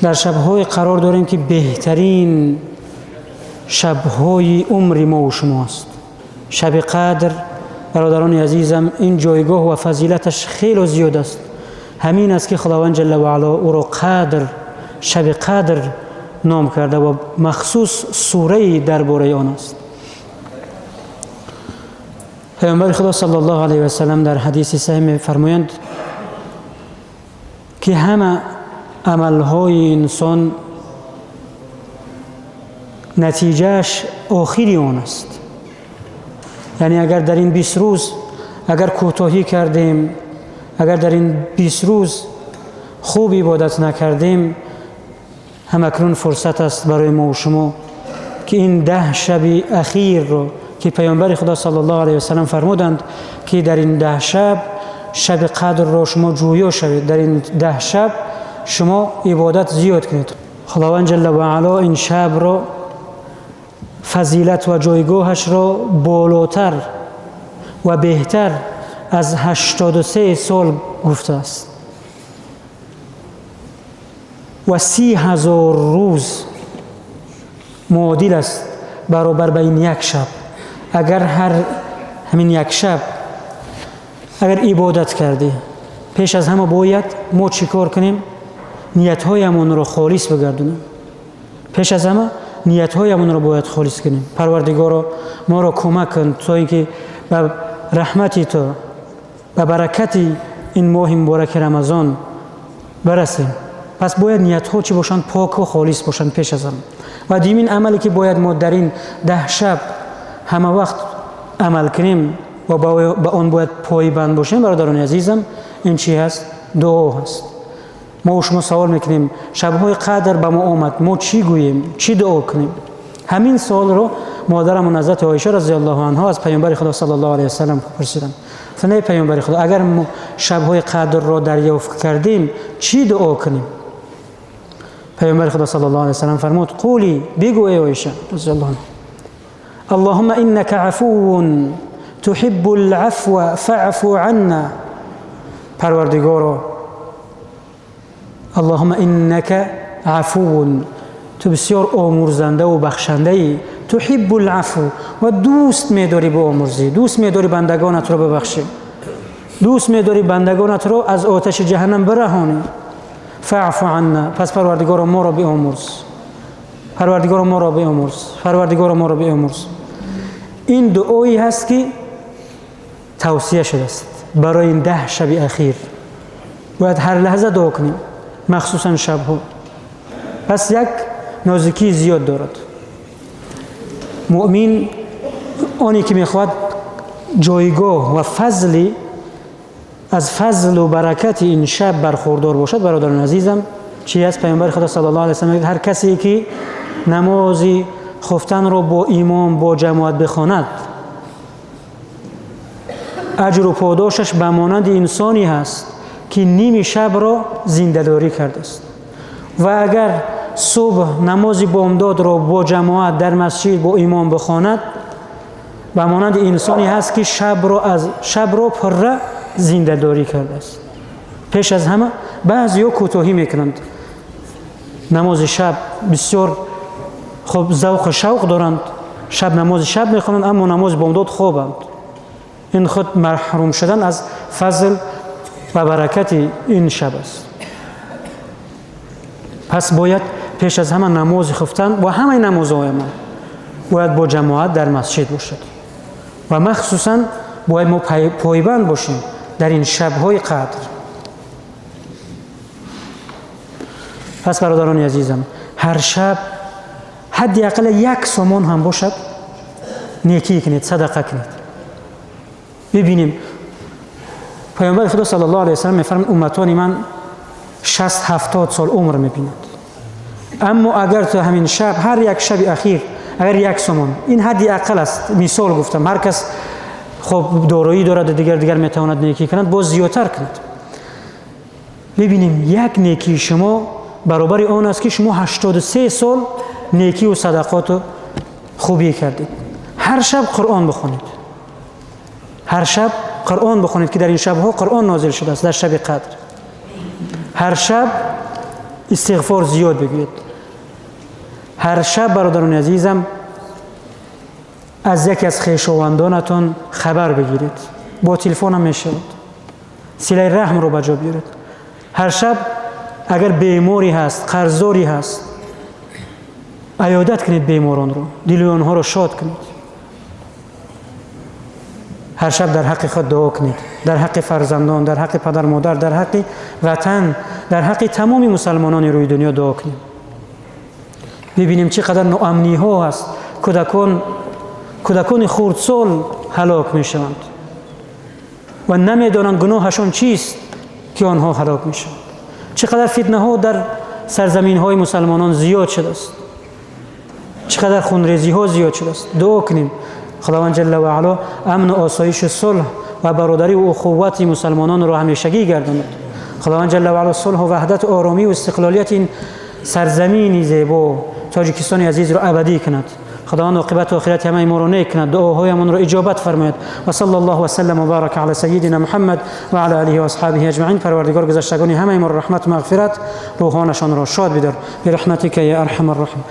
Дар шабҳое қарор дорем, ки беҳтарин шабҳои умри мо ва шумо аст. Шаби қадр, бародарони азизам, ин ҷойгоҳ ва фазилаташ хеле зиёд аст. Ҳамин аст, ки Худованд ҷалла ва ало ӯро қадр, шаби қадр ном карда ва махсус сурае дар бораи он аст. Паёмбари Худо саллаллоҳу алайҳи васаллам дар ҳадиси саҳеҳ мефармоянд, ки ҳама амалҳои инсон натиҷааш охири он аст. Яъне агар дар ин 20 рӯз агар кӯтоҳӣ кардем, агар дар ин 20 рӯз хуб ибодат накардем, ҳамакнун фурсат аст барои мо ва шумо, ки ин 10 шаби ахирро, ки Паёмбари Худо саллаллоҳу алайҳи васаллам фармуданд, ки дар ин 10 шаб шаби қадрро шумо ҷӯё шавед, дар ин 10 шаб шумо ибодат зиёд кунед. Худованд ҷалла ва ало ин шабро фазилат ва ҷойгоҳашро болотар ва беҳтар аз 83 сол гуфтааст ва 30 000 рӯз муодил аст баробар ба ин як шаб. Агар ҳар ҳамин як шаб агар ибодат кардӣ, пеш аз ҳама бояд мо чӣ кор кунем? Ниятҳоямонро холис бигардонем. Пеш аз ҳама ниятҳоямонро бояд холис кунем. Парвардигоро, моро кӯмак кун, то ин ки ба раҳмати ту, ба баракати ин моҳи мубораки Рамазон барасем. Пас бояд ниятҳо чӣ бошанд? Поку холис бошанд пеш аз ҳама. Ва дуюмин амале, ки бояд мо дар ин 10 шаб ҳама вақт амал кунем ва ба он бояд пойбанд бошем, бародарони азизам, ин чӣ ҳаст? Дуо ҳаст. Мо шумо савол мекунем: шабҳои қадр ба мо омад, мо чӣ гӯем, чӣ дуо кунем? Ҳамин саволро модарамон ҳазрати Оиша разияллоҳу анҳо аз Паёмбари Худо саллаллоҳу алайҳи васаллам пурсиданд. Гуфтанд: эй Паёмбари Худо, агар мо шабҳои қадрро дарёфт кардем, чӣ дуо кунем? Паёмбари Худо саллаллоҳу алайҳи васаллам фармуд: قولي, бигӯ, эй Оиша разияллоҳу анҳо: اللهم إنك عفو تحب العفو فاعف عنا. Парвардигоро, اللهم إنك عفو, ту бисёр омурзандаву бахшандаӣ, تحب العفو, ва дӯст медорӣ ба омурзӣ, дӯст медорӣ бандагонатро бибахшӣ, дӯст медорӣ бандагонатро аз оташи ҷаҳаннам бираҳонӣ. فاعف عنا, пас Парвардигоро, моро биомурз, Парвардигоро, моро биомурз, Парвардигоро, моро биомурз. Ин дуое ҳаст, ки тавсия шудааст барои ин 10 шаби ахир. Бояд ҳар лаҳза дуо кунем, махсусан шабҳо. Пас як нозикии зиёд дорад. Муъмин оне ки мехоҳад ҷойгоҳ ва фазли аз фазлу баракати ин шаб бархурдор бошад, бародарони азизам, чи аст? Паёмбари Худо саллаллоҳу алайҳи васаллам: ҳар касе ки намози хуфтанро бо имом, бо ҷамоат бихонад, аҷру подошаш ба монанди инсоне ҳаст, ки ними шабро зиндадорӣ кардааст, ва агар субҳ намози бомдодро бо ҷамоат дар масҷид бо имом бихонад, ба монанди инсоне ҳаст, ки шабро аз шабро пурра зиндадорӣ кардааст. Пеш аз ҳама баъзеҳо кӯтоҳӣ мекунанд намози шаб, бисёр хуб завқу шавқ доранд, шаб намози шаб мехонанд, аммо намози бомдод хобанд. Ин худ маҳрум шудан аз фазл ва баракати ин шаб аст. Пас бояд пеш аз ҳама намози хуфтан ва ҳамаи намозҳоямон бояд бо ҷамоат дар масҷид бошад ва махсусан бояд мо пойбанд бошем дар ин шабҳои қадр. Пас, бародарони азизам, ҳар шаб ҳадди ақала як сомон ҳам бошад, некӣ кунед, садақа кунед. Бибинем, Паёмбари Худо саллаллоҳу алайҳи васаллам мефармояд: умматони ман 60-70 сол умр мебинанд, аммо агар ту ҳамин шаб, ҳар як шаби ахир, агар як сомон, ин ҳадди ақал аст, мисол гуфтам, ҳар кас хоб дороӣ дорад, дигар дигар метавонад некӣ кунад, боз зиёдтар кунад. Бибинем, як некии шумо баробари он аст, ки шумо 83 сол некиву садақоту хубӣ кардед. Ҳар шаб Қуръон бихонед, ҳар шаб Қуръон бихонед, ки дар ин шабҳо Қуръон нозил шудааст, дар шаби қадр. Ҳар шаб Истиғфор зиёд бигӯед ҳар шаб. Бародарони азизам, аз яке аз хешовандонатон хабар бигиред, бо телефонам мешавад, силаи раҳмро ба ҷо биёред. Ҳар шаб агар беморӣ ҳаст, қарздорӣ ҳаст, аёдат кунед беморонро, дили онҳоро шод кунед. Ҳар шаб дар ҳаққи худ дуо кунед, дар ҳаққи фарзандон, дар ҳаққи падар модар, дар ҳаққи ватан, дар ҳаққи тамоми мусалмонони рӯи дунё дуо кунем. Бибинем, чӣ қадар ноамниҳо ҳаст, кӯдакон, кӯдакони хурдсол ҳалок мешаванд ва намедонанд, гуноҳашон чист, ки онҳо ҳалок мешаванд. Чӣ қадар фитнаҳо дар сарзаминҳои мусалмонон зиёд шудааст, чӣ қадар хунрезиҳо зиёд шудааст. Дуо кунем, Худованд ҷалла ва аъло амну осоишу сулҳ ва бародарӣ ва ухуввати мусалмононро ҳамешагӣ гардонад. Худованд ҷалла ва аъло сулҳу ваҳдату оромӣ ва истиқлолияти ин сарзамини зебо, Тоҷикистони азизро, абадӣ кунад. Худованд оқибату охирати ҳамаи моро нек кунад, дуоҳоямонро иҷобат фармояд. Ва салла Аллоҳу васаллам ва барака ала сайидина Муҳаммад ва ала алиҳи ва асҳобиҳи аҷмаин. Парвардигор, гузаштагони ҳамаи моро раҳмату мағфират, рӯҳонашонро шод бидор, бирахматика я арҳамар роҳим.